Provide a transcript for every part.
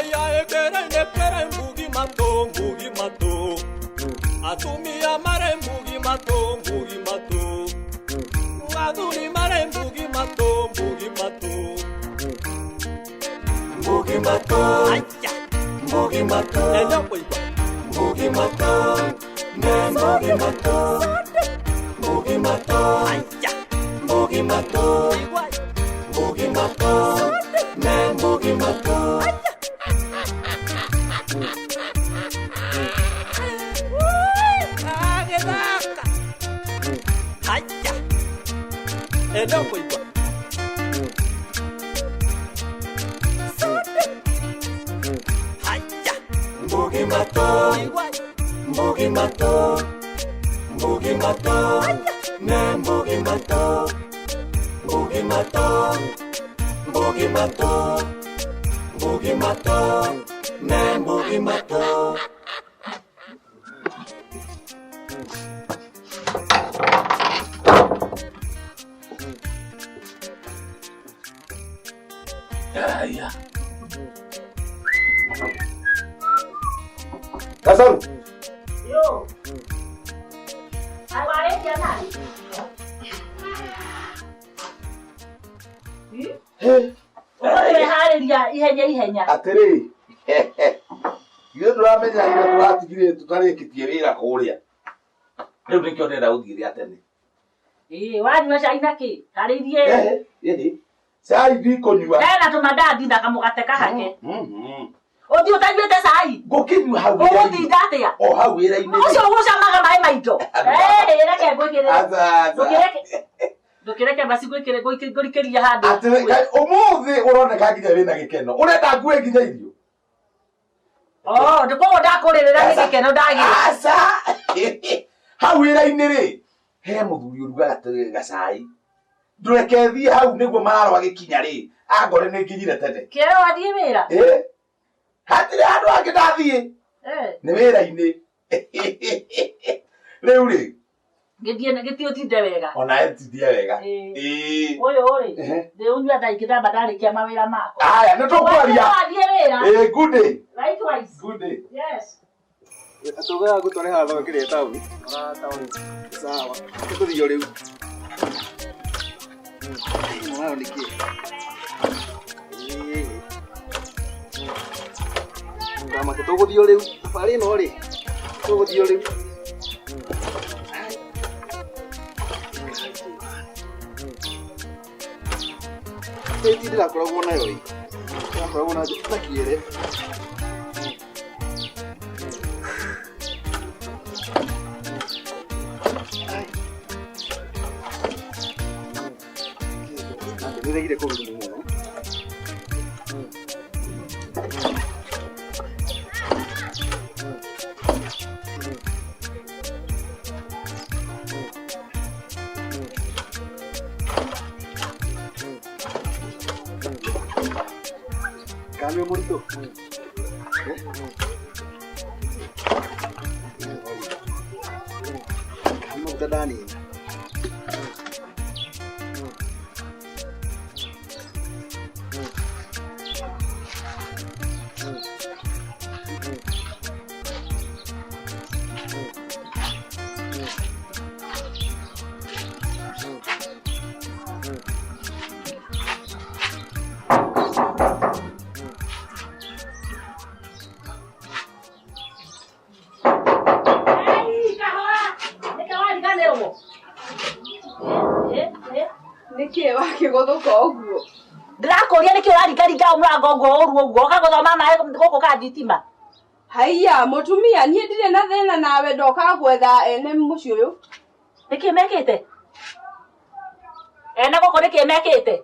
Aya ekere nekere mbugi mato mbugi mato. Atumia mare mbugi mato mbugi mato. Athuri mare mbugi mato mbugi mato. Mbugi mato. Aya. Mbugi mato. Enya koigwa. Mbugi mato. Ne mbugi mato. Mbugi mato. Aya. Mbugi mato. Igwa. Mbugi mato. Ne mbugi mato. Agethaka. Aya. Enya koigwa. Aya. Mbugi mato. Igwa. Mbugi mato. Mbugi mato. Ne mbugi mato. Mbugi mato. Mbugi mato. Mbugi mato. Ne mbugi mato. Haya. Kasaru. Yo. Warĩkia nani? Ũreharĩria ihenya ihenya. Atĩrĩ. Ithuĩ ndũramenya ira tũratigire tũtarĩkĩtie wĩra kũrĩa. Rĩu nĩkĩo ndĩrenda gũthiĩ rĩa tene. Ĩĩ, wanyua cai na kĩ? Harĩirie. Ehe, ehe. Cai ndikũnyua. Hena tũmandathi na kamũgate kahake. Mhm. Ũthiĩ ũtanyuĩte cai. Ngũkĩnyua hau wĩra-inĩ. Ũgũtinda atĩa? O hau wĩra-inĩ. Ũcio ũgũcamaga maĩ ma indo. Ĩĩ, reke ngwĩkĩre. Aca, aca. Ndũkĩreke. Ndũkĩreke basi ngwĩkĩre ngũrikĩrie handũ. Atĩrĩ, kaĩ ũmũthĩ ũroneka nginya wĩna gĩkeno. Ũrenda ngue nginya irio? Oh, ndĩkoguo ndakũrĩrĩra nĩ gĩkeno ndagĩa. Aca. Hau wĩra-inĩ rĩ, he mũthuri ũrugaga gacai. Ndũreke thiĩ hau nĩguo mararwa gĩkinya rĩ, angore nĩ nginyire tene. Kĩrĩa wathiĩ wĩra? Ĩ, hatirĩ handũ hangĩ ndathiĩ. Eh, Nĩ wĩra-inĩ. Rĩu rĩ, gĩthiĩ gĩthiĩ ũtinde wega. ona etindie wega. Ĩ. Ĩ. Ũyũ rĩ, Ehe. ndĩũnyua thaa ingĩ ndamba ndarĩkia mawĩra makwa. Aya, nĩ tũkwaria. Wathiĩ wĩra. Ĩ, good day. Likewise. Good day. Yes. Atũgaya ngũtware haha thoko kĩrĩa taũni. Sawa. Tũgũthiĩ o rĩu. Mwana nĩ kĩ? Ndamake tũgũthiĩ o rĩu. Thabarĩ ĩno rĩ, tũgũthiĩ o rĩu. Ĩti ndĩrakoragwo nayo ĩ. Ndĩrakoragwo na na kĩere. Nĩregire kũguru mũno. Kana wĩ mũritũ? Kana maguta ndanina? Ei, kahora. Nĩkĩ wariganĩrwo? Eh, eh. Nĩkĩ wakĩgũthũka ũguo? Ndĩrakũria nĩkĩ ũraringaringa mũrango ũguo ũru ũguo ũkagũthoma maĩ gũkũ ka thitima. Haiya, mũtumia, niĩ ndirĩ na thĩna nawe ndoka gwetha ene mũciĩ ũyũ. Nĩkĩ mekĩte? Ene gũkũ nĩkĩ mekĩte?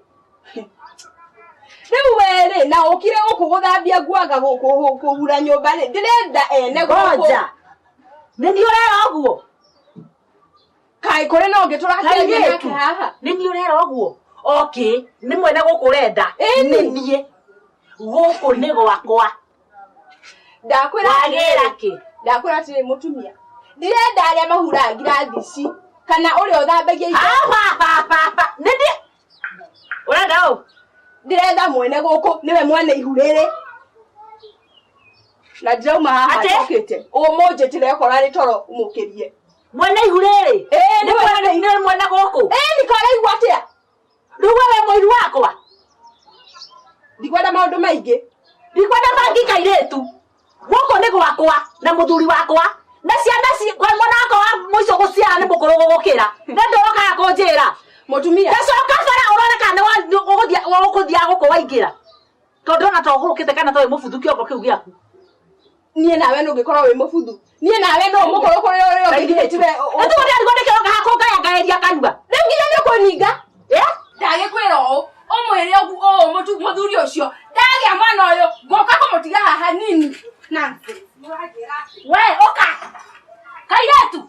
Rĩu we rĩ, na ũkire gũkũ gũthambia nguanga kũhura nyũmba rĩ, ndĩrenda ene gũkũ. Ngoja. Nĩ niĩ ũrera ũguo? Kaĩ kũrĩ na ũngĩ tũrakĩaria nake Kairĩtu. haha? Nĩ niĩ ũrera ũguo? Okay, nĩ mwene gũkũ ũrenda. Ĩni. Nĩ niĩ. Gũkũ nĩ gwakwa. Ndakwĩra Wagĩra atĩrĩrĩ, kĩ? ndakwĩra atĩrĩrĩ mũtumia, ndirenda arĩa mahuraga ngirathi ici kana ũrĩa ũthambagia indo. Apa, nĩ niĩ. Ũrenda ũ? Ndĩrenda mwene gũkũ, nĩwe mwene ihu rĩrĩ. Na ndirauma haha Atĩ? njũkĩte. Ũmũnjĩtĩre okorwo arĩ toro ũmũkĩrie. Mwene ihu rĩrĩ. Ĩĩ, Nĩ nĩ mwene nĩ mwene gũkũ. Ĩĩ nĩkĩ ũraigua atĩa? Rĩu we wĩ mũiru wakwa. Ndikwenda maũndũ maingĩ. Ndikwenda bangi kairĩtu. Gũkũ nĩ gwakwa na mũthuri wakwa. Na ciana ci kwa mwana wakwa wa mũico gũciara nĩ mũkũrũ gũgũkĩra. Na ndũrokaga kũnjĩra. Mũtumia. Gacoka bara ũrore kana nĩ ũgũthiaga gũkũ waingĩra. Tondũ ona to ũgũrũkĩte kana to wĩ mũbuthu kĩongo kĩu gĩaku. Niĩ nawe nĩ ũngĩkorwo wĩ mũbuthu. Niĩ nawe no mũkũrũ kũrĩ ũrĩa ũngĩ nginya tiwe. Nĩ tondũ ndarigwo nĩkĩ ũroka haha kũngayangayĩria kanua. Rĩu nginya nĩ ũkũninga. Eh? Ndagĩkwĩra ũũ ũmwĩre ũguo ũũ mũthuri ũcio ndagĩa mwana ũyũ ngũka kũmũtiga haha nini. Nonsense. Mũranjĩra atĩa? We ũka. Kairĩtu.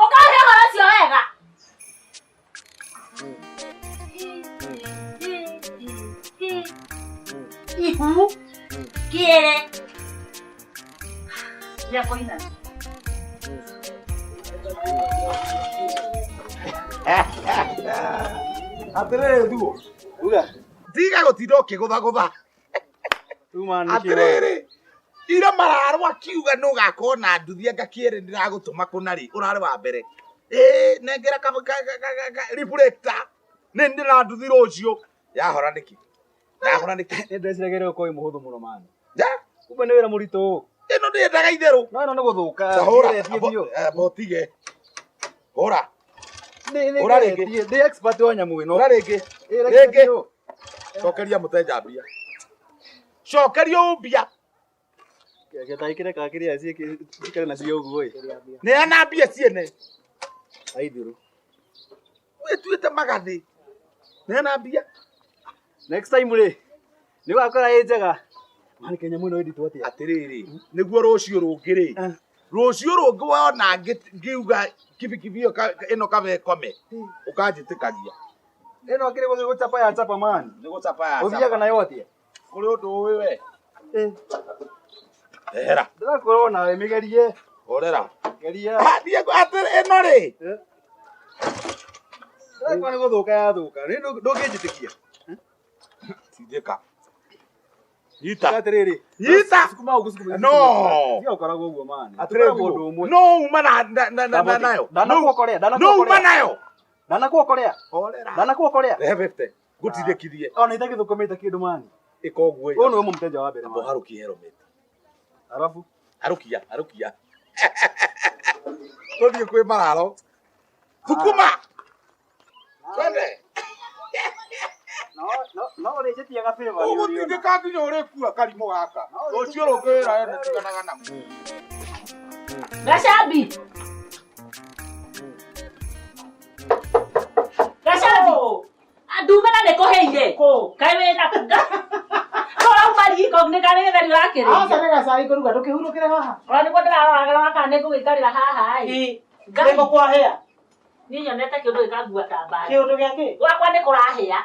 Ũka ũhe ũhoro ũcio wega. Ihu. Kĩere. Rĩa kũina. Atĩrĩrĩ thuo. Uga. Tiga gũtinda ũkĩgũthagũtha. Rĩu man nĩkĩ Atĩrĩrĩ. Ira mararwo akiuga nĩ ũgakorwo na nduthi anga kĩere ndĩragũtũma kũna rĩ ũrarĩ wa mbere. Ĩĩ nengera ka reflector. Nĩ ndĩra nduthi rũciũ. Yahora nĩkĩ? Yahora nĩkĩ? Nĩ ndĩreciragia ũkorwo wĩ mũhũthũ mũno man. Ja? Kumbe nĩ wĩra mũritũ. Ĩno ndĩendaga itherũ. No ĩno nĩ gũthũka. Ta hũra. Ngeretie biũ. Botige. Hũra. Nĩ nĩ Hũra rĩngĩ. ngeretie. Ndĩ expert wa nyamũ ĩno. Hũra rĩngĩ. Ĩ, reke Rĩngĩ. biũ. Cokeria mũteja mbia. Cokeria ũũ mbia. Getaikire ka kĩrĩa cikare nacio ũguo ĩ. Neana mbia ciene. Aithirũ. Wĩtuĩte magathĩ. Neana mbia. Next time rĩ nĩ ũgakora ĩ njega. Man Kenya mũno ĩ nditũ atĩa. Atĩrĩrĩ, nĩguo rũciũ rũngĩ rĩ. Eh. Rũciũ rũngĩ wona ngiuga kibikibi ĩyo ĩno kaba ĩkome. Ũkanjĩtĩkagia. Ĩno kĩrĩ gũchapa ya chapa man. Nĩ gũcapa ya Ũthiaga chapa. nayo atĩa? Kũrĩ ũndũ ũĩ we. Eh. Ehera. Ndĩrakorwo nawe mĩgerie. Horera. Geria. Ah, thiĩ atĩrĩ ĩno rĩ. Eh. Ndĩrakorwo nĩ gũthũka yathũka. Nĩ ndũngĩnjĩtĩkia. Tindĩka. Nyita. Atĩrĩrĩ. Nyita. Sukuma ũguo sukuma. No. Tiga ũkoragwo ũguo man. Atĩrĩrĩ Tũkoragwo ũndũ ũmwe. no uma na na na na nayo. Ndanakuokorea. No uma Ndanakuokorea. nayo. Ndanakuokorea. Horera. Ndanakuokorea. Rehe 50. Ngũtindĩkithie. Ona itagĩthũkũmĩte kĩndũ man. Ĩka ũguo. Ũyũ nĩwe mũmteja wa mbere Amba man. ũharũkie helmet. Arabu. Harũkia, harũkia. Tũthiĩ kwĩ mararo. Thukuma. Twende. No no no ũrĩnjĩtia gabĩba nĩ ũrĩona. Ũgũtindĩka nginya ũrĩkua karimũ gaka. Rũciũ rũngĩ wĩra ene tiganaga naguo. Gacambi. Gacambi. Ndumena nĩ kũhĩire. Kaĩ wĩna Ũrauma riko nĩ karĩ gĩtheri ũrakĩrĩria. Aca nĩ gacai ngũruga ndũkĩhurũkĩre haha. Ona nĩguo ndĩraroraga kana nĩ ngũgĩikarĩra haha ĩ. Ngai, Nĩkũ kwahĩa? niĩ nyonete kĩũndũ gĩkangua ta mbari. Kĩũndũ gĩa kĩ? Gwakwa nĩ kũrahĩa.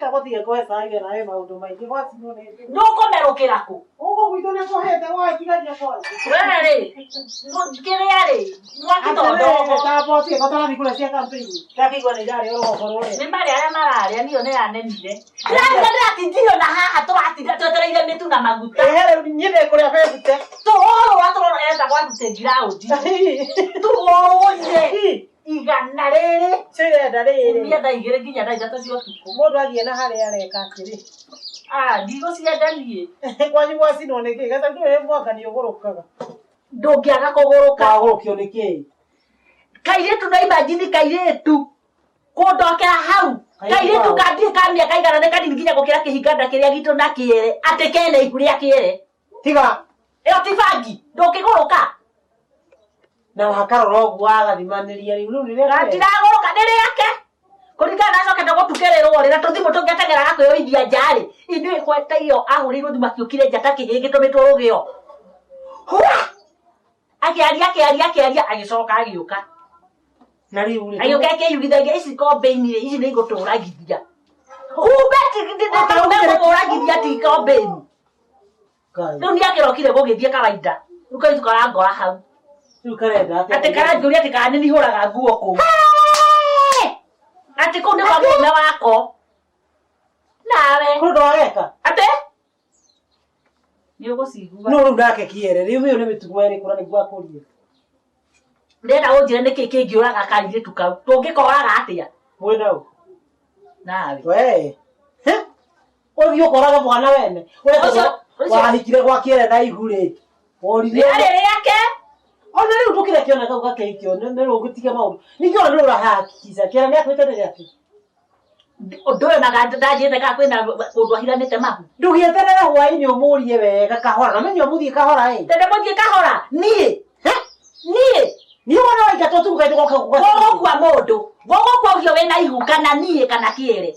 Kagũthiĩ kwe cai we nawe maũndũ maingĩ gwacinwo nĩ ndĩ. Nĩ ũkũmerũkĩra kũ? Gũkũ gwitũ nĩ kũhĩte gwakigaria kwanja. We rĩ, kĩrĩa rĩ, mwaki to ndogo. Tamba ũtige kotarathi kura cia campaign. Ndakĩigua nĩ irarĩa rũgongo rũrĩa. Nĩ marĩa arĩa mararĩa niyo nĩ yanemire. Ndĩratinda ndĩratindirio na haha tũratinda twetereire mĩtu na maguta. Ĩhe rĩu niĩ ndĩkũrĩa bebute. Tũrũra tũrora etagwo atute ngiraũndi. Tũrũrũire igana rĩrĩ. Cio irenda rĩrĩ. Kumia thaa igĩrĩ nginya thaa ithatũ cia ũtukũ. Mũndũ athiĩ na harĩa areka atĩrĩ. Ah, ndigũcienda niĩ. Kwanyu gwacinwo nĩ kĩ? Gacai ndũrĩ mwaka nĩ ũgũrũkaga. Ndũngĩaga kũgũrũka. Wagũrũkio nĩ kĩ? Kairĩtu na imagine kairĩtu kũndokera hau. Kairĩtu Kairĩtu hau. kandiĩ ka mĩaka igana nĩ kanini nginya gũkĩra kĩhinganda kĩrĩa gitũ na kĩere atĩ kena ihu rĩa kĩere. Tiga. Ĩyo ti bangi, ndũngĩgũrũka. Na wakarora ũguo wagathimanĩria rĩu rĩu rĩrĩa. Gatiragũrũka nĩ rĩake. Kũringana na acokete gũtukĩrĩrwo rĩ na tũthimũ tũngĩateng'eraga kwĩyoithia nja rĩ ithuĩ gweta iyo ahũrĩirwo thimũ akĩũkire nja ta kĩhĩĩ gĩtũmĩtwo rũgĩo. Hua! Akĩaria akĩaria akĩaria agĩcoka agĩũka. Na rĩu rĩ. Agĩũka akĩyugithagia ici kombe-inĩ rĩ ici nĩ igũtũragithia. Kumbe megũkũragithia ti kombe-inĩ. Ngai. Rĩu nĩ akĩrokire gũgĩthiĩ kawaida. Rĩu kairĩtu karangora hau. Rĩu karenda atĩa? Atĩ karanjũria atĩ kana nĩ hũraga nguo kũu. Atĩ kũu nĩ kwa mũrũme wako. Nawe. Kũndũ wageka? Atĩ? Nĩ ũgũcigua. No rĩu nake kĩere rĩu ĩyo nĩ mĩtugo ĩrĩkũ na nĩguo akũrie. Ndĩrenda ũnjĩre nĩkĩ kĩngĩũraga kairĩtu kau. Tũngĩkoraga atĩa? Mwĩna ũ? Nawe. We. He? Ũthiĩ ũkoraga mwana wene. We Ũcio- ũcio- wahikire gwa kĩere na ihu rĩ. Woririe. Rĩarĩ rĩake. Ona rĩu ndũkĩre kĩona kau gakĩhikio nĩ rũgĩtige maũndũ. Ningĩ ona nĩ ũrahakikica kĩere nĩ akwĩte nĩ gĩake. Ũndũ ũyũ na ndanjĩte kana kwĩna kũndũ ahiranĩte mahu. Ndũgĩeterere hwaĩ-inĩ ũmũrie wega kahora. Na menye ũmũthiĩ kahora ĩ. Tende mũthiĩ kahora. Niĩ. He? Niĩ. Niĩ wona waingatwo tu kaĩ ndũgoka Gũgũkua mũndũ. Gũgũkua ũcio wĩna ihu kana niĩ kana kĩere.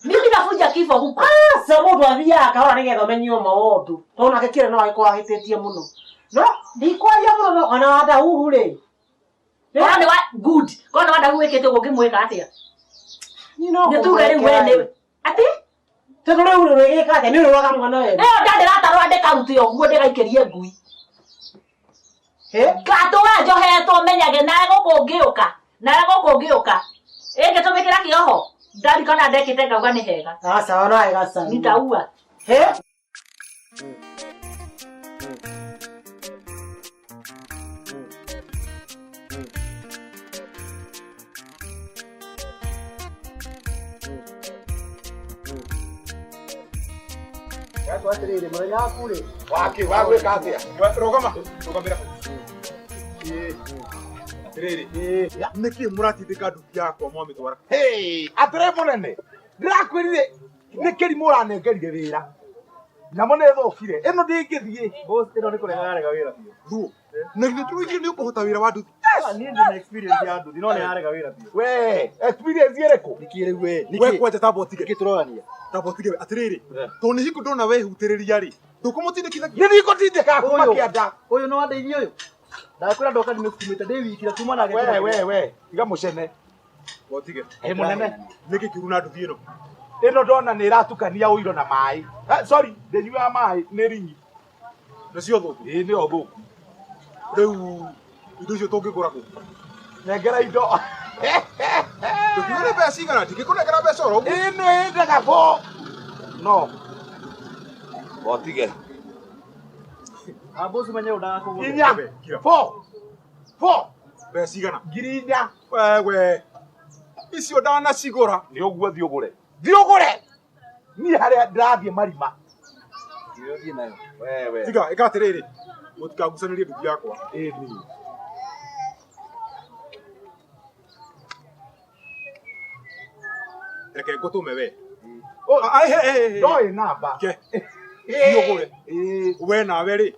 Mimi nafunja kifo huko. Aca mũndũ athiaga kahora nĩgetha ũmenye ũma wa ũndũ. Tondũ nake kĩere no agĩkorwo ahĩtĩtie mũno. No ndikwaria mũno no ona wandahuhu rĩ. Korwo nĩ wa good. Korwo nĩ wandahu wĩkĩte ũguo ũngĩmwĩka atĩa? Niĩ no Nĩ tuge rĩu we nĩ atĩ Tondũ rĩu rĩ ũrĩgĩka atĩa? Nĩ ũrĩũraga mwana wene. ĩyo nda ndĩratarũra ndĩkarute ũguo ndĩgaikĩrie ngui. He? Ngatũra njohetwo menyage nawe gũkũ ngĩũka. Nawe gũkũ ngĩũka. Ĩngĩtũmĩkĩra kĩoho. Ndarikana ndekĩte ngauga nĩ hega. Aca ona wega sana. Nitaua. He? Yako atĩrĩrĩ mũthenya waku rĩ Waki wa gwĩka atĩa? Rũgama rũgamĩra atĩrĩrĩ nĩkĩ mũratindĩka nduthi yakwa mwamĩtwara Hey, atĩrĩ mũnene. Ndĩrakwĩrire nĩ kĩrimũ ũranengerire wĩra. Nyamũ nĩ ĩthũkire. Ĩno ndĩngĩthiĩ. Boss ĩno nĩ kũrega yarega wĩra biũ Thuo. Na githĩ tũrũithio nĩ ũkũhota wĩra wa nduthi? Niĩ ndĩ na experience ya nduthi no nĩ yarega wĩra biũ We, experience ĩrĩkũ? Nĩkĩ rĩu we We kwanja tamba ũtige. Nĩkĩ tũrorania Tamba ũtige we. Atĩrĩrĩ, tondũ nĩ hingo ndona wehutĩrĩria rĩ, ndũkũmũtindĩkithagia. Nĩ ndikũtindĩka kuma Ũyũ. kĩanda. Ũyũ nĩ wandeithia ũyũ ndakwĩra ndoka ndimĩkumĩte ndĩ wiki na kuma nake We, we, we, tiga mũcene. Ũtige. Ĩ mũnene. Nĩkĩ kĩũru na nduthi ĩno? Ĩno ndona nĩ ĩratukania ũiro na maĩ. Eh, sorry, ndĩnyuaga maĩ nĩ ringi. Nĩcio thũku. Ĩĩ nĩyo thũku. Rĩu indo icio tũngĩgũra kũ? Nengera indo. Tũkiuga nĩ mbeca cigana? Ndingĩkũnengera mbeca oro ũguo. Ĩno ĩndaga bo. No. Otige. Boss menye ũndũ ndagakũgũre Inya. Kira. Four. Four. Mbeca cigana? 4,000. Wewe. Icio ndanacigũra. Nĩ ũguo thiĩ ũgũre. Thiĩ ũgũre. Niĩ harĩa ndĩrathiĩ marima. Ũthiĩ nayo Wewe. Tiga, ĩka atĩrĩrĩ. Mũtikagucanĩrie nduthi yakwa. Ĩni. Reke ngũtũme we. Oh, Ai, he, he, he. Ndoĩ namba. Ke. Thiĩ ũgũre. Ĩĩ. We nawe rĩ.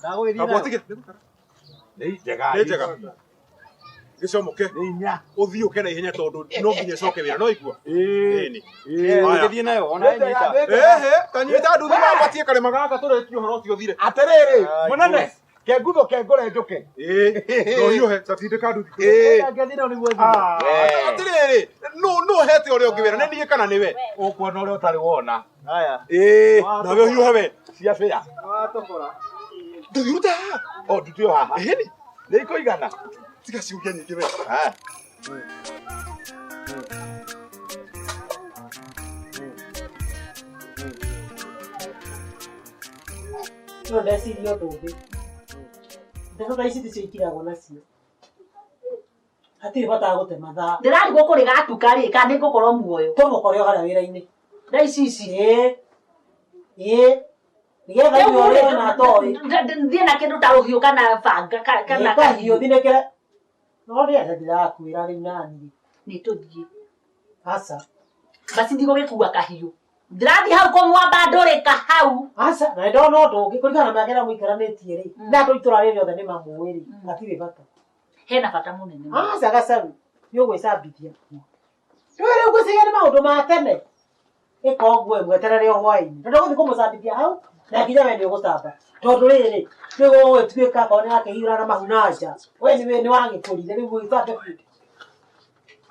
Ndagũgĩthiĩ Tamba nayo ũtige. Nĩ njega. Nĩ njega. Gĩcomoke. Nĩ inya. Ũthiĩ ũke na ihenya tondũ no nginya ĩcoke wĩra no igua. Ĩĩ. Ĩni. Ĩĩ. Ũgĩthiĩ nayo ona Nĩ njega, nyita nĩ njega. Ehe, tanyita nduthi mambatie karĩma gaka tũrĩkie ũhoro ũcio ũthire. Atĩrĩrĩ, Ai, mũnene, boss. kengutho kengũre njũke. Ĩĩ, no hiũhe, tatindĩka nduthi. Ĩĩ. Ngĩthiĩ nayo nĩguo thiĩ Ah, Atĩrĩrĩ, nũ nũ hete ũrĩa ũngĩ wĩra, nĩ niĩ kana nĩwe? Ũkuona ũrĩa ũtarĩ wona. Haya Ĩĩ, nawe ũhiũhe we. Cia bĩa. Watobora Nduthi rute haha. O ndute o haha. Ĩhĩni, Nĩ ikũigana. tiga ciũria nyingĩ we. Ah. No ndeciria ũndũ ũngĩ. Ndeto ta ici ticio ikiragwo nacio. Hatirĩ bata wa gũte mathaa. Ndĩrarigwo kũrĩ gatuka rĩ kana nĩ ngũkorwo muoyo. Tũmũkore o harĩa wĩra-inĩ. Thaa ici ici. Ĩĩ. Ĩĩ. Nĩgetha Rĩu inyuĩ rĩ, ũrĩa ona atoĩ. thiĩ na kĩndũ ta rũhiũ kana banga kana Ĩ, kahiũ thinĩkĩre. No rĩera ndĩrakwĩra rĩu nani. Nĩ tũthiĩ. Aca. Basi ndigũgĩkua kahiũ. Ndĩrathiĩ hau kũmwamba ndũrĩka hau. Aca, na nĩndona ũndũ ũngĩ kũringana na mĩaka ĩrĩa mũikaranĩtie rĩ. Na andũ itũra rĩrĩ othe nĩ mamũĩ rĩ. Hatirĩ bata. Hena bata mũnene. Aca gacaru, nĩ ũgwĩcambithia. Ndũĩ rĩu ngwĩciria nĩ maũndũ ma tene. Ĩka ũguo mweterere o hwaĩ-inĩ. Tondũ ũgũthiĩ kũmũcambithia hau na nginya we nĩ ũgũcamba. Tondũ rĩrĩ, rĩu gũgũgĩtuĩka akorwo nĩ akĩhiũra na mahu na nja. We nĩ wagĩkũrire rĩu ũgĩcambe biũ.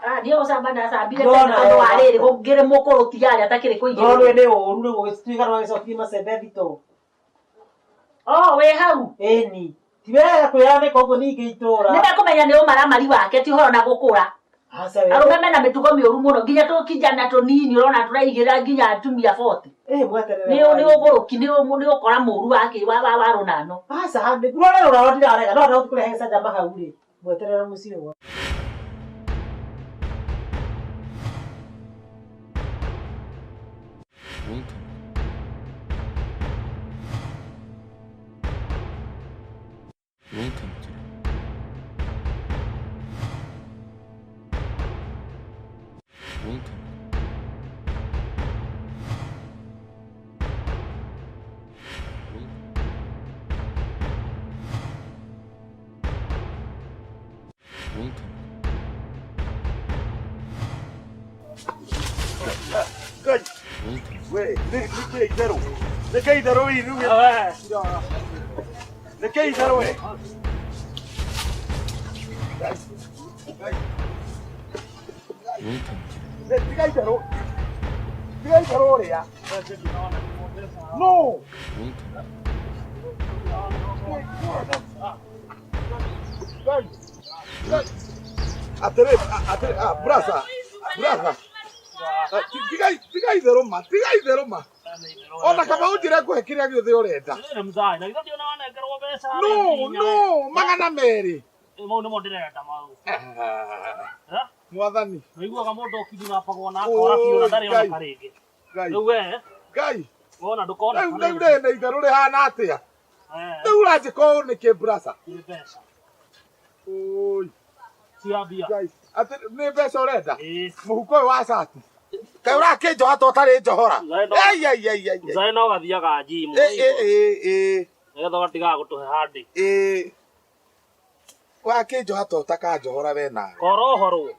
Ah, ndiĩ gũcamba ndacambire Ndona tene tondũ wa wega. rĩrĩ gũngĩrĩ mũkũrũ tiarĩ atakĩrĩ No rĩu kũigĩrĩra. nĩ ũru rĩu gũgĩtuĩka nĩ wagĩcokirie macembe thitoo. Oh, wĩ hau. Ĩni. Ti wega kwĩyanĩka ũguo ningĩ itũra. Nĩ mekũmenya nĩ ũmaramari wake ti ũhoro na gũkũra. Aca we. Arũme mena mĩtugo mĩũru mũno nginya tũkijana tũnini ũrona tũraigĩrĩra nginya atumia 40. Eh, mweterere. Nĩ nĩ ũgũrũki nĩ nĩ ũkora mũru wake wa wa wa rũnano. Aca, nĩ rũrore rũraro ndirarega no ndagũthiĩ kũrehe gĩcanjama hau rĩ. Mweterere mũciĩ gwa. Welcome. Welcome to Welcome. Welcome. Ngai Welcome. we nĩ nĩ kĩ itherũ nĩ kĩ itherũ ĩ rĩu nĩ kĩ itherũ we Welcome to Nĩ tiga itherũ tiga itherũ ũrĩa no Welcome. Ngai Ngai atĩrĩ atĩrĩ ah brother brother Ah, tiga tiga itherũ ma tiga itherũ ma ona kaba ũnjĩre ngũhe kĩrĩa gĩothe ũrenda Rĩrĩ mzai, na githĩ ndiona wanengerwo mbeca no no magana merĩ Mau nĩmo ndĩrenda mau. Ah, mwathani Ũiguaga mũndũ ũkindinapagwo na akora biũ na ndarĩ oneka rĩngĩ. Ngai Rĩu we, Ngai wona ndũkona rĩu rĩu rĩ nĩ itherũ rĩhana atĩa rĩu ũranjĩka ũũ nĩkĩ brother Nĩ mbeca. Oi, Cia mbia. Ngai atĩ nĩ mbeca ũrenda Ĩĩ. mũhuko ũyũ wa cati kaĩ ũrakĩnjoha ta ũtarĩ njohora Mzai no- Ei, ei, ei, ei, ei. Mzai no gathiaga njimu. Ĩ, ĩ, ĩ, ĩ, Nĩgetha ũgatigaga gũtũhe handĩ. ĩ. Wakĩnjoha ta ũtakanjohora we nawe Korohorwo.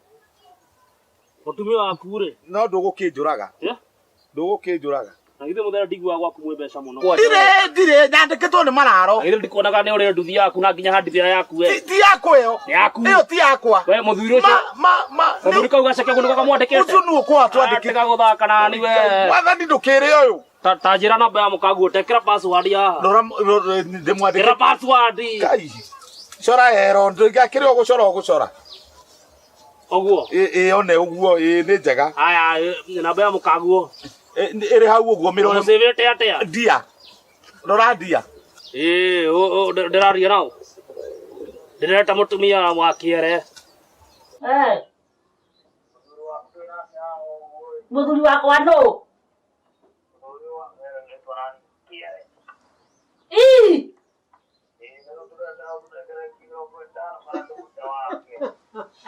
Mũtumia waku rĩ. no ndũgũkĩnjũraga Eh? ndũgũkĩnjũraga Na githĩ mũthenya ndiguaga gwaku mwĩ mbeca mũno. ndirĩ ndirĩ nyandĩkĩtwo nĩ mararo Na githĩ ndikuonaga nĩ ũrĩ nduthi yaku na nginya handithia yaku we. Ti- ti yakwa ĩyo Nĩ yaku. ĩyo ti yakwa We mũthuri ma ũcio. ma ma Mũthuri kau gaceke ũguo nĩko kamwandĩkĩte. ũcio nĩũ kwa twandĩkĩte Tiga gũthaka nani we. mwathani ndũkĩrĩ ũyũ Ta ta njĩra namba ya mũkaguo tekĩra password haha. rora ndĩmwandĩke Ĩra password. Ngai cora ero ndĩgakĩrĩ ũgũcora ũgũcora Ũguo. ĩ one ũguo ĩ nĩ njega Aya, namba ya mũkaguo. Ĩ, ĩrĩ hau ũguo mĩrongo Ũmũcĩvĩte atĩa? ndia rora ndia Ĩĩ, ndĩraria nao. Ndĩreta mũtumia wa kĩere. Eh. Mũthuri wakwa nũ? Ii.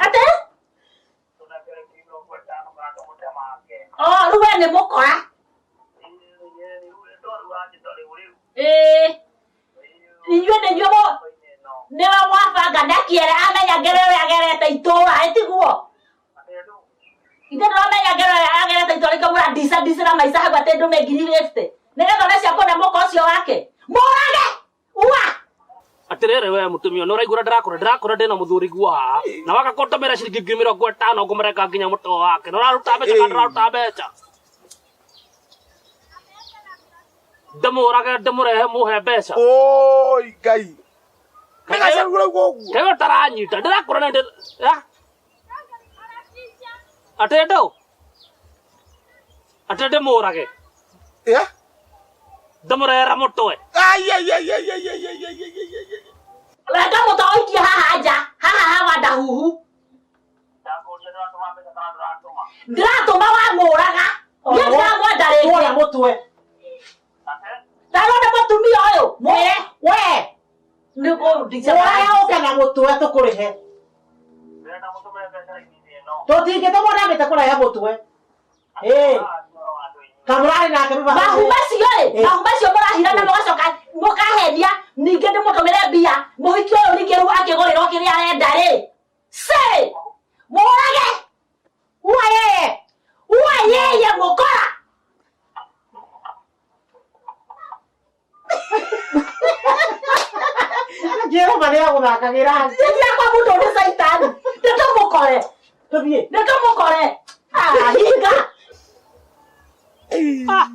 Atĩ? Oh, rĩu we nĩ mũkora. Ĩĩ. Inyuĩ nĩ inyuĩ mũ nĩwe mwabanga na kĩere amenya ngero ĩyo agerete itũra ĩtiguo ithe ndĩramenya ngero ĩyo agerete itũra rĩngĩ mũrandicandicĩra maica hau atĩ ndũme ngiri fifty nĩgetha one cia kũne mũka ũcio wake mũrage ua Atĩrĩrĩ we mũtumia, nĩ ũraigua ũrĩa ndĩrakũra, ndĩrakũra ndĩna mũthuri guo haha. Na waka kũndũmĩra ciringi ngiri mĩrongo ĩtano ngũmũrenga nginya mũtwe wake. Nĩ ũraruta mbeca kana ndũraruta mbeca? Ndĩmũrage ndĩmũrehe mũhe mbeca. oi Ngai nĩ gacaru ũrauga ũguo Kaĩ ũtaranyita, ndĩrakũra na ndĩ Ah? Atĩ ndũ? Atĩ ndĩmũrage? Yeah? Ndĩmũrehera mũtwe? Ai, ai, ai, ai, ai, ai, ai, ai, ai, ai, ai. renga mũtwe ũikie haha nja haha hawa ndahuhu ndĩratũma wa mũraga niĩ ndiramwenda rĩngĩ Tuoya mũtwe. ndarona mũtumia ũyũ mwĩre We, nĩkũndica woya ũke na mũtwe tũkũrĩhe. Tũtingĩtũmwo ndambĩte kũrehe mũtwe. Ĩĩ. Kamũrarĩ nake baba. mahu macio ĩ mahu macio mũrahira na mũgacoka mũkahenia ningĩ ndĩmũtũmĩre mbia mũhiki ũyũ ningĩ rĩu akĩgũrĩrwo kĩrĩa arenda rĩ cĩ mũrage ua yeye ua yeye mũkora Njĩra ma nĩagũthakagĩra. Njĩra kwa mũndũ nĩ caitani nĩtũmũkore Tũthiĩ. nĩtũmũkore Ah, hinga Ah!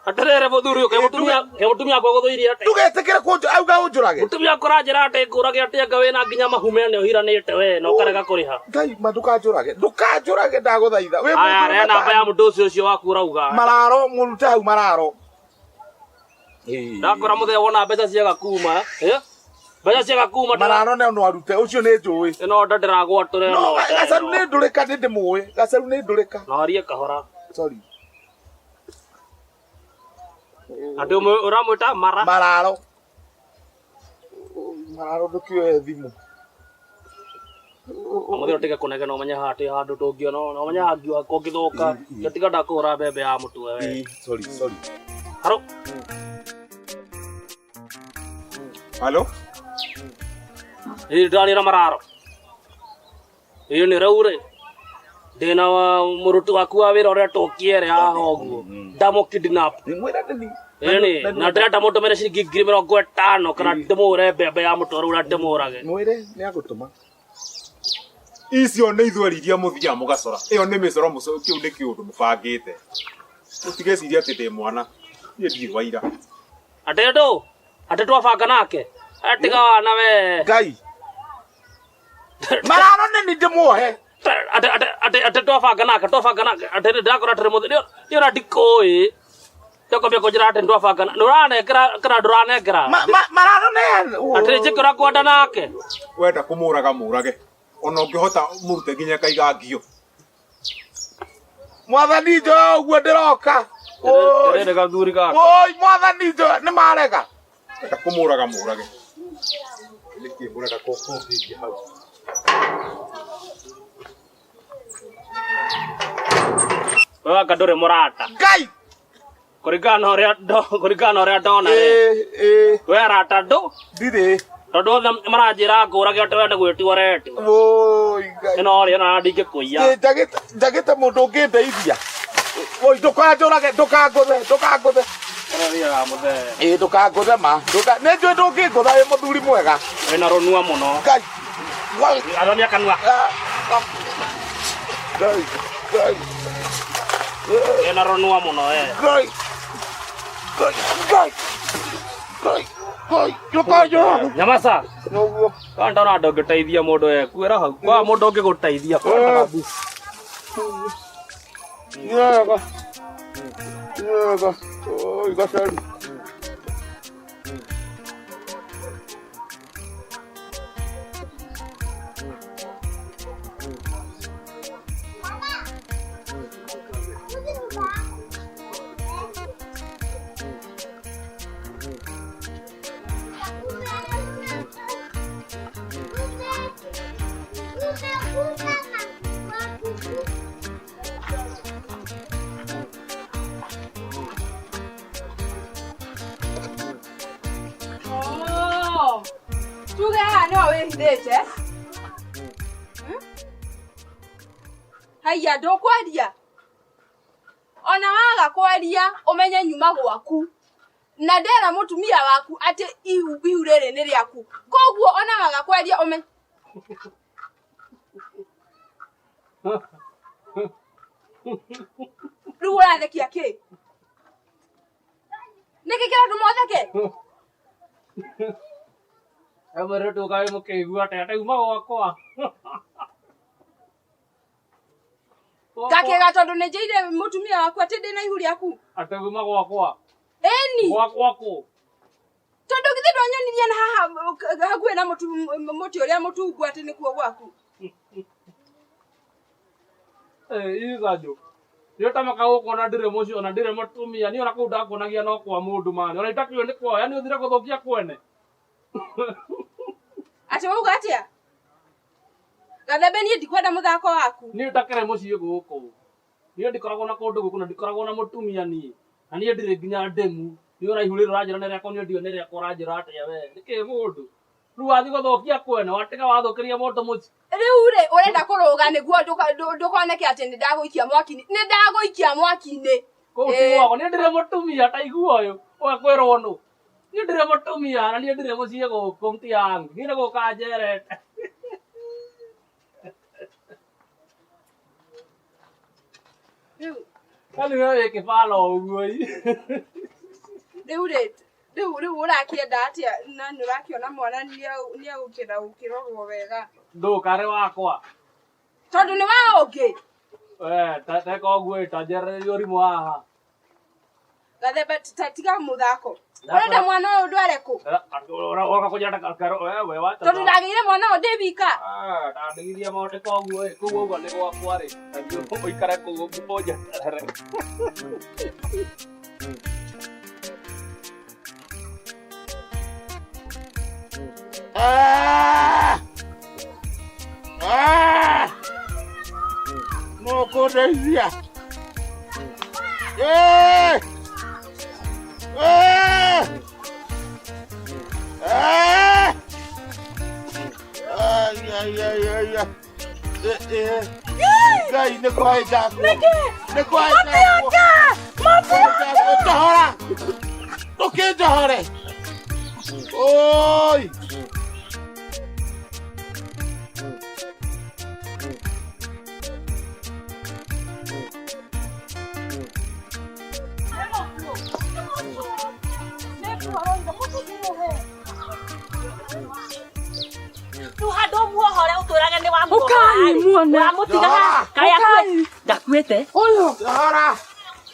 Atĩrĩrĩ mũthuri ũyũ, kaĩ mũtumia kaĩ mũtumia wakwa gũthũirie atĩa? Ndũgetĩkĩre kũnjũ auga ũnjũrage. Mũtumia wakwa ũranjĩra atĩ ngũrage atĩ anga wĩna nginya mahu mene ũhiranĩte we na ũkarega kũrĩha. Ngai ma ndũkanjũrage. Ndũkanjũrage ndagũthaitha. Wĩ Aya, mũndũ rehe namba ya mũndũ ũcio ũcio waku ũrauga. Mararo mũrute hau mararo. Ndakora mũthee wona mbeca ciaga kuma. Eh? Mbeca ciaga kuma. Mararo no no arute ũcio nĩ njũĩ. Ĩno nda ndĩragwatũra ĩno. No gacaru nĩ ndũrĩka nĩ ndĩmũĩ. Gacaru nĩ ndũrĩka. No arie kahora. Sorry. Andũ ũramwĩta mara. Mararo. Mararo ndũkĩoe thimũ. Mũthee ũtige kũnegena ũmenye haha twĩ handũ tũngĩona na ũmenye hangiuga kũngĩthũka. Tiga ndakũhũra mbembe ya mũtwe we. Sorry, sorry. Haro. Halo? Ĩ ndarĩ na mararo. Ĩ nĩ rĩu rĩ ndĩna mũruti waku wa wĩra ũrĩa tũkiere haha ũguo ndamũ kidnap. Ĩni na ndĩrenda mũndũmĩre ciringi 50,000 kana ndĩmũhũre mbembe ya mũtwe rĩu ũrĩa ndĩmũrage. Mwĩre nĩ agũtũma. Icio nĩ ithweri iria mũthiaga mũgacora. Ĩyo nĩ mĩcoro kĩu nĩ kĩũndũ mũbangĩte. Mũtigecirie atĩ ndĩ mwana. Niĩ ndirĩ wa ira. Atĩ ndũ? Atĩ twabanga nake? Atiga wana we. Ngai. Mararo nĩ nĩ ndĩmuohe. Atĩ atĩ atĩ atĩ twabanga nake twabanga nake atĩ ndĩrakora atĩ mũthĩ nĩ ona ndikũĩ. Ndokwambia kũnjĩra atĩ twabanga nĩ ũranengera kana ndũranengera. Mararo nĩ Atĩ njĩke ũrĩa ngwenda nake. Wenda kũmũraga mũrage. Ona ũngĩhota mũrute nginya kaigangio. Mwathani njoya ũguo ndĩroka. Ndĩrĩ gathuri gaka. Oi mwathani njoya nĩ marega. Wenda kũmũraga mũrage. Nĩkĩ mũrenda kũngingia hau? We waka ndũrĩ mũrata. Ngai. Kũringana na ũrĩa kũringana na ũrĩa ndona rĩ. We arata ndũ? Ndirĩ. Tondũ othe maranjĩra ngũrage atĩ we nĩ gwĩtio ũretio. Oi Ngai. Ĩno rĩ ona ndingĩkũiya. Njagĩte mũndũ ũngĩndeithia. Oi ndũkanjũrage ndũkangũthe ndũkangũthe. Ũrathiaga mũthee. Ĩ ndũkangũthe ma. Nĩ njũĩ ndũngĩngũtha wĩ mũthuri mwega. Wĩna rũnua mũno. Ngai. Athamia kanua. Ngai. Ngai. Wĩna rũnua mũno we. Ngai. Ngai. Ngai. Ngai. Ngai. Ndũkanjũrage. Nyamasa. Noguo. Kwa ndona ndũngĩteithia mũndũ we kuĩra hau. Kwa mũndũ ũngĩgũteithia. Yega. Yega. Oi gacaru. Oh. Tuge haha nĩho wĩhithĩte. Haiya ndũkwaria. Ona waga kwaria ũmenye nyuma gwaku. Na ndera mũtumia waku atĩ ihu ihu rĩrĩ nĩ rĩaku. Koguo ona waga kwaria ũmenye Rĩu ũrathekia kĩ? Nĩkĩ kĩratũma ũtheke? Amwĩre tũkaĩ mũkĩigua atĩa atĩ uma gwakwa. Ngakĩga tondũ nĩ njĩire mũtumia waku atĩ ndĩna ihu rĩaku. Atĩ uma gwakwa. Ĩni. Gwakwa kũ? Tondũ githĩ ndwanyonirie na haha hakuhĩ na mũtĩ ũrĩa mũtungu atĩ nĩkuo gwaku. Icanjũ. Nĩ ũtamaka gũkũ ona ndirĩ mũciĩ ona ndirĩ mũtumia niĩ ona kũu ndakuonagia no kwa mũndũ mani ona itakĩũĩ nĩ kwao yani ũthire gũthũkia kwene. Atĩ wauga atĩa? Gathembe niĩ ndikwenda mũthako waku. Niĩ ndakĩrĩ mũciĩ gũkũ. Niĩ ndikoragwo na kũndũ gũkũ na ndikoragwo na mũtumia niĩ. Na niĩ ndirĩ nginya ndemu. Niĩ ona ihu rĩrĩ ũranjĩra nĩ rĩakwa niĩ ndiũĩ nĩ rĩakwa ũranjĩra atĩa we. Nĩkĩ mũndũ? Rĩu wathiĩ gũthũkia kwene watiga wathũkĩria mũndũ mũciĩ. Rĩu rĩ ũrenda kũrũga nĩguo ndũkoneke atĩ nĩ ndagũikia mwaki-inĩ. Nĩ ndagũikia mwaki-inĩ. Kũu ti gwakwa niĩ ndirĩ mũtumia ta igua ũyũ. Ũyũ kwĩrwo nũ. Niĩ ndirĩ mũtumia na niĩ ndirĩ mũciĩ gũkũ mti yangu. Niĩ nĩ gũka njerete. Rĩu Yaani we wĩ kĩbara ũguo ĩ. Rĩu rĩ, rĩu ũrakĩenda atĩa na nĩ ũrakĩona mwana nĩ egũkĩenda gũkĩrorwo wega. Ndũkarĩ wakwa. Tondũ nĩ wa ũngĩ. We, teka ũguo ĩ, ta njerereria ũrimũ haha. Gathemba tiga mũthako. Ũrenda mwana ũyũ ndware kũ? Ũroka kũnjĩra ta kero, we wacha. Tondũ ndagĩire mwana ũyũ ndĩ wika. Ah, ndandigiria maũndũ ka ũguo ĩ, kũu ũguo nĩ gwakwa rĩ. Ta thiĩ ũikare kũu ũguo ũnjeterere. Ah! Ah! Mũkũndeithia. Eh! Eh! Eh! Ai, ai, ai, ai, ai. Eh, eh. Ngai nĩ kũhĩnjangwo. Nĩ kũhĩnjangwo. Njohora. Ndũkĩnjohore. Oi. Rĩu handũ muohore ũtwĩrage nĩ wamuohora Ũkai muone. Wamũtiga haha kaĩ akue ndakuĩte Ũyũ. Njohora.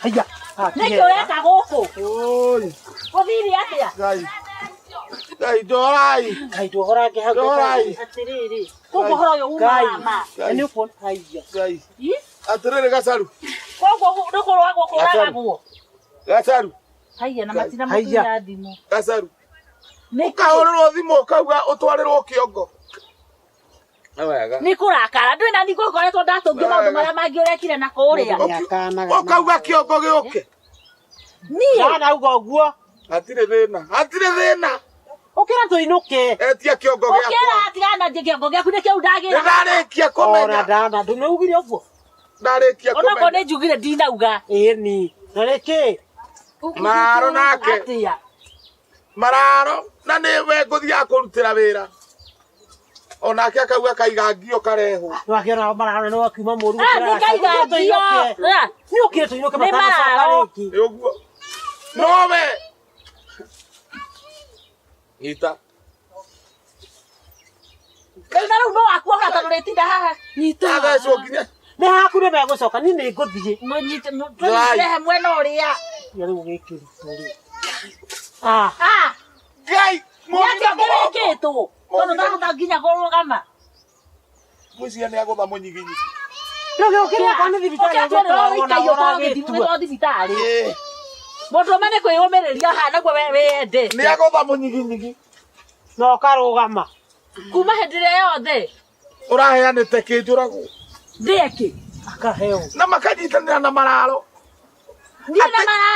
Haiya. Nĩkĩ ũreka gũkũ? Oi. Gũthire atĩa? Ngai. Ngai njohorai. Ngai nduohorange hau. Njohorai. Atĩrĩrĩ, koguo ũhoro ũyũ Ngai. umaga ma. Nĩ ũkuona haiya. Ngai. Atĩrĩrĩ Gacaru. Koguo nĩ kũrũagwo kũragagwo. Gacaru. Haiya na matina Haiya. mũtunya thimũ. Gacaru. Nĩkĩ? Ũkahũrĩrwo thimũ ũkauga ũtwarĩrwo kĩongo. Nĩ wega. Nĩ kũrakara ndũĩ na ningũ ngoretwo ndatũngio maũndũ marĩa mangĩ ũrekire na kũrĩa. Nĩakanaga. Ũkauga kĩongo gĩũke. Niĩ Ndanauga ũguo. Hatirĩ thĩna. Hatirĩ thĩna. Ũkĩra tũinũke. Etia kĩongo gĩakwa. ũkĩra tigana na kĩongo gĩaku nĩkĩo ndagĩra. Nĩ ndarĩkia Ona kũmenya. ndana ndũnĩugire ũguo. Ndarĩkia Onakorwo kũmenya. nĩ njugire ndinauga. Ĩni. Na rĩkĩ? Mararo nake. Atĩa? Mararo na nĩ we ngũthiaga kũrutĩra wĩra. Onake akauga kaiga ngio karehwo. Nĩwakĩona mararo nĩ wakiuma mũru. Ah, nĩ kaiga ngio. Nĩ ũkĩre tũinũke Nĩ matanacoka mararo. rĩngĩ. Nĩ ũguo. Nowe. Nyita. Rĩu na rĩu no wakuohora tondũ rĩtinda haha. Nyita. Athecwo nginya. Nĩ haku nĩ megũcoka niĩ nĩ ngũthiĩ. Mũnyite tũnyitĩre mwena ũrĩa. Ya rĩu gĩkĩritũ rĩ. Ah, Ah, Ngai. nĩ atĩa Mũgitha mũgongo. kĩrĩkĩtwo? Tondũ ndahota nginya kũrũgama. Ngwĩciria nĩ agũtha mũnyiginyi. ndũgĩũkĩre okorwo nĩ thibitarĩ Ũkĩatwo nĩ ũgĩtwarwo na ũikaio ũragĩtua. tondũ thibitarĩ. Ĩĩ. Mũndũ ũme nĩ kwĩyũmĩrĩria haha naguo wĩyende. Nĩ agũtha mũnyiginyigi. Na ũkarũgama. Kuma hĩndĩ ĩrĩa yothe Ũraheanĩte kĩnjũragwo. ndĩeke. Akaheo. Na makanyitanĩra na mararo. Niĩ na mara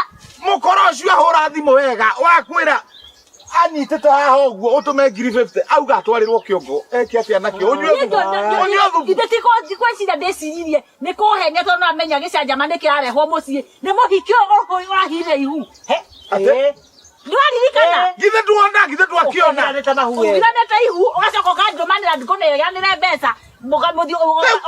Mũkora ũcio ahũra thimũ wega wakwĩra anyitĩte haha ũguo ũtũme 50,000 auga atwarĩrwo kĩongo eke atĩa nakĩo ũnyue thubu ũnyue thubu ithe ti gwĩciria ndĩciririe nĩ kũhenia tondũ amenya gĩcanjama nĩ kĩrarehwo mũciĩ nĩ mũhiki ũyũ ũrahire ihu. Atĩ? Nĩ waririkana? Githĩ nduona githĩ ndwakĩona Ũkĩranĩte mahu we. Ũgiranĩte ihu ũgacoka ũkandũmanĩra ngũneanĩre mbeca mũthiĩ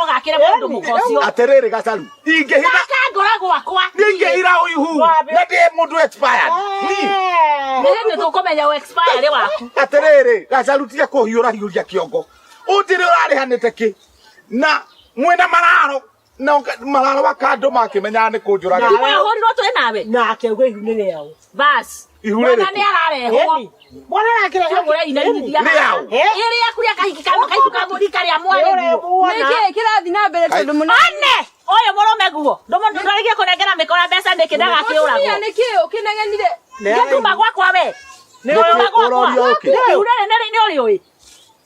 ũgakĩre mũndũ mũka ũcio. Atĩrĩrĩ Gacaru ingĩhitha Gaka ngora gwakwa. ingĩhira ihu na ndĩ mũndũ expired niĩ Nĩ hĩndĩ tũkũmenya ũ expire waku. Atĩrĩrĩ Gacaru tiga kũhiũra hiũria kĩongo ũnjĩre ũrarĩhanĩte kĩ na mwĩna mararo na mararo akandũ makĩmenyaga nĩ kũnjũraga Thimũ yahũrirwo twĩ nawe. Na akĩauga ihu nĩ rĩao. Bas. Ihu Mwana rĩrĩkũ? nĩ ararehwo. Ĩni. Mwana arakĩrehe. Ũcio mũrainainithia. Rĩao. Ĩrĩ yaku rĩa kahiki ka kaihu ka mũri karĩa mwarĩ guo. Nĩkĩ kĩrathiĩ na mbere tondũ mũno. One! Ũyũ mũrũme guo. Ndũrĩgie kũnengera mĩkora mbeca nĩkĩ Mũtumia ndagakĩũragwo. nĩkĩ ũkĩnegenire? Nĩtuma gwakwa we. Nĩkĩ Nĩtuma gwakwa. ũroria ũkĩ? Ihu rĩrĩ nĩ ũrĩũĩ.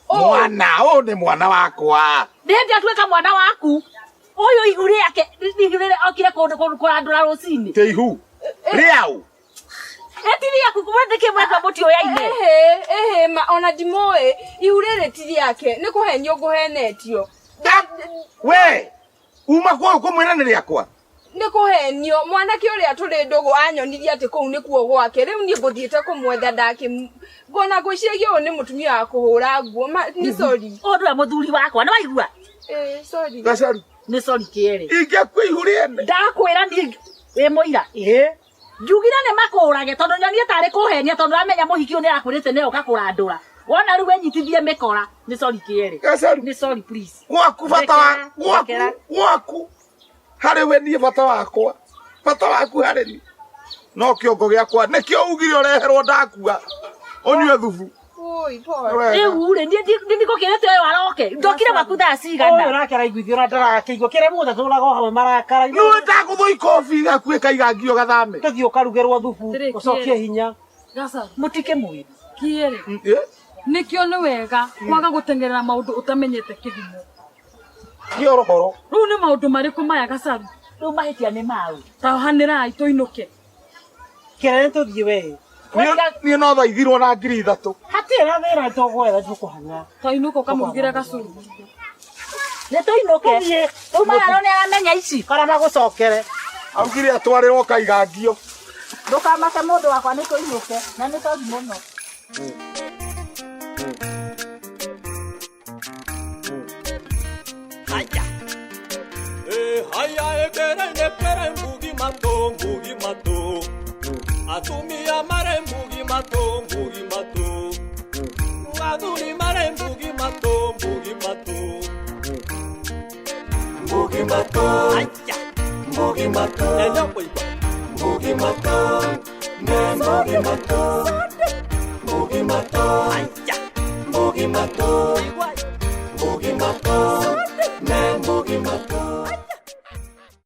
Mwana ũyũ nĩ mwana wakwa. Nĩ hĩndĩ atuĩka mwana waku. Ũyũ ihu rĩake ihu rĩrĩ okire kũrandũra rũcinĩ. Te ihu. Rĩao. Ĩti rĩaku kuma nĩkĩ mweka mũtiũyaine. Ĩhĩ, ĩhĩ, ma ona ndimũĩ ihu rĩrĩ ti rĩake nĩ kũhenio ngũhenetio. We uma kwa ũkũmwĩra nĩ rĩakwa. Nĩ kũhenio mwanake ũrĩa tũrĩ ndũgũ anyonirie atĩ kũu nĩkuo gwake rĩu niĩ ngũthiĩte kũmwetha ndakĩ ngona ngwĩciragia ũyũ nĩ mũtumia wa kũhũra nguo nĩ sorry. Ũyũ nĩwe mũthuri wakwa nĩ waigua? Ĩĩ sorry. Gacaru. Nĩ sorry kĩerĩ. Ingĩakua ihu rĩene. Ndakwĩra niĩ Wĩ mũira? Njugire nĩ makũrage tondũ nyonie tarĩ kũhenia tondũ amenya mũhiki ũyũ nĩ arakwĩrĩte nĩ oka kũrandũra. Wona rĩu wĩnyitithie mĩkora. Nĩ sorry kĩerĩ. Gacaru. Nĩ sorry please. Gwaku bata wa Ndekera, gwaku ndekera. gwaku harĩ we niĩ bata wakwa bata waku harĩ niĩ no kĩongo gĩakwa nĩkĩo ugire ũreherwo ndakua ũnyue thubu. Oi, pole. Rĩu rĩ niĩ ndigũkĩrĩte ũyũ aroke. Ndokire gwaku thaa Ũyũ cigana? nake araiguithio na ndarakĩigua kĩrĩa mũthenya tũraga o hamwe marakara. Nĩwe ndagũthwo ikobi gakuĩ kaigangio gathame. Tũthiĩ ũkarugĩrwo thubu Atĩrĩ, ũcokie kĩerĩ. hinya. Gacaru. Mũtikĩmwĩre. Kĩerĩ. Nĩkĩo nĩ wega kwaga gũteng'erera maũndũ ũtamenyete kĩhumo. Kĩorohoro. Rĩu nĩ maũndũ marĩkũ maya Gacaru? Rĩu mahĩtia nĩ mau. Taohanĩrai tũinũke. Kĩrĩa nĩ tũthiĩ we. Niĩ no thaithirwo na 3,000. Hatirĩ na thĩna tũgwetha tũkũhang'a. Twainũka ũkamũrugĩra gacũrũ. Nĩ tũinũke. Rĩu mararo nĩ aramenya ici. Kana magũcokere. Augire atwarĩrwo kaigangio. Ndũkamake mũndũ wakwa nĩ tũinũke na nĩ sorry mũno. Haya. Eh, haya ekere nekere mbugi mato mbugi mato. Atumia mare mbugi mato mbugi mato. Athuri mare mbugi mato mbugi mato. Mbugi mato. Haya. Mbugi mato. Eno poiba. Mbugi mato. Ne mbugi mato. Mbugi mato. Haya. Mbugi mato. Mbugi mato. Ne mbugi mato.